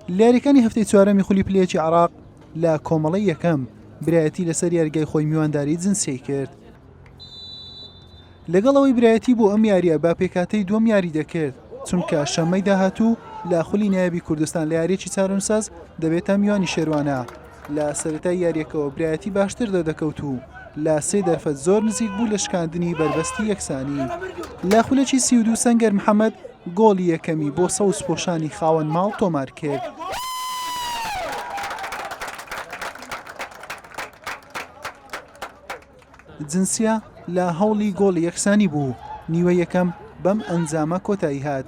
لە یاریەکانی هەفتەی چوارەمی خولی پلە یەکی عێراق لە کۆمەڵەی یەکەم برایەتی لەسەر یاریگای خۆی میوانداری جنسیەی کرد. لەگەڵ ئەوەی برایەتی بۆ ئەم یارییە بە پێکهاتەی دووەم یاری دەکرد، چونکە شەممەی داهاتوو لە خولی نایابی کوردستان لە یارییەکی چارەنووسساز دەبێتە میوانی شێروانە، لە سەرەتای یارییەکەوە برایەتی باشتر دەردەکەوت و لە سێ دەرفەت زۆر نزیک بوو لە شکاندنی بەربەستی یەکسانی. لە خولەکی 32 سەنگەر محەمەد گۆڵی یەکەمی بۆ سەوزپۆشانی خاوەن ماڵ تۆمارکرد. جنسیە لە هەوڵی گۆڵی یەکسانی بوو، نیوەی یەکەم بەم ئەنجامە کۆتایی هات.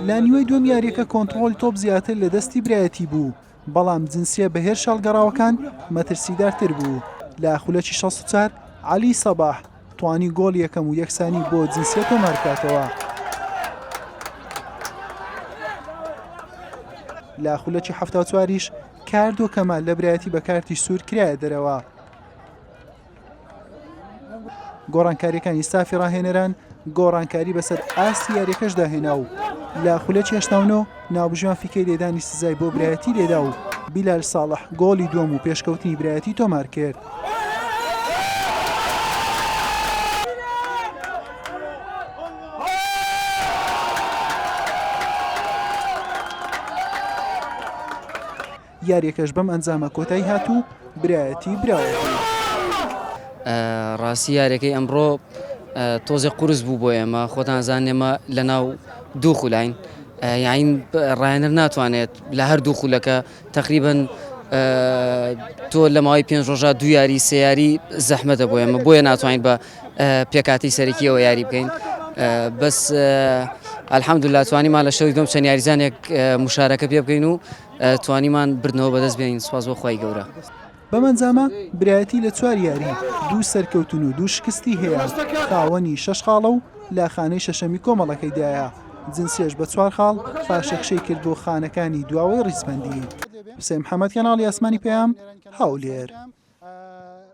لە نیوەی دووەم یاریەکە کۆنتڕۆڵی تۆپ زیاتر لە دەستی برایەتی بوو، بەڵام جنسیە بە هێرشە هەڵگەڕاوەکان مەترسیدارتر بوو. لە خولەکی 64 عەلی سەباح توانی گۆڵی یەکەم و یەکسانی بۆ جنسیە تۆماربکاتەوە. لە خولەکی 74 یش کاردۆ کەمال لە برایەتی بە کارتی سوور کرایە دەرەوە. گۆڕانکاریەکانی ستافی ڕاهێنەران گۆڕانکاری بەسەر ئاستی یاریەکەشدا هێنا و لە خولەکی 89 ناوبژیوان فیکەی لێدانی سزای بۆ برایەتی لێدا و بیلال ساڵح گۆڵی دووەم و پێشکەوتنی برایەتی تۆمار کرد. یاریەکەش بەم ئەنجامە کۆتایی هات و برایەتی براوە بوو. ڕاستی یاریەکەی ئەمڕۆ تۆزێ قورس بوو بۆ ئێمە خۆتان زان ئێمە لە ناو دوو خولاین یاین ڕایەنەر ناتوانێت لە هەر دوو خولەکە تقریبن تۆ لە ماوەی پێنج ڕۆژە دوو یاری سیاری زەحمەتە بۆ ئێمە بۆیە ناتوانین بە پێکاتی سەرەکیەوە یاری بکەین بەس الحەمدلله توانیمان لە شەوی دوم چەند یاریزانێک مشارەکە پێ بکەین و توانیمان بردنەوە بەدەست بێنین سوپاس بۆ خوای گەورە. بەم ئەنجامە برایەتی لە چوار یاری دوو سەرکەوتن و دوو شکستی هەیە، خاوەنی شەش خاڵە و لە خانەی شەشەمی کۆمەڵەکەیدایە، جنسیەش بە چوار خاڵ پاشەکشەی کرد بۆ خانەکانی دواوەی ڕیزبەندی. حوسێن محەمەد، کەناڵی ئاسمانی پەیام، هەولێر.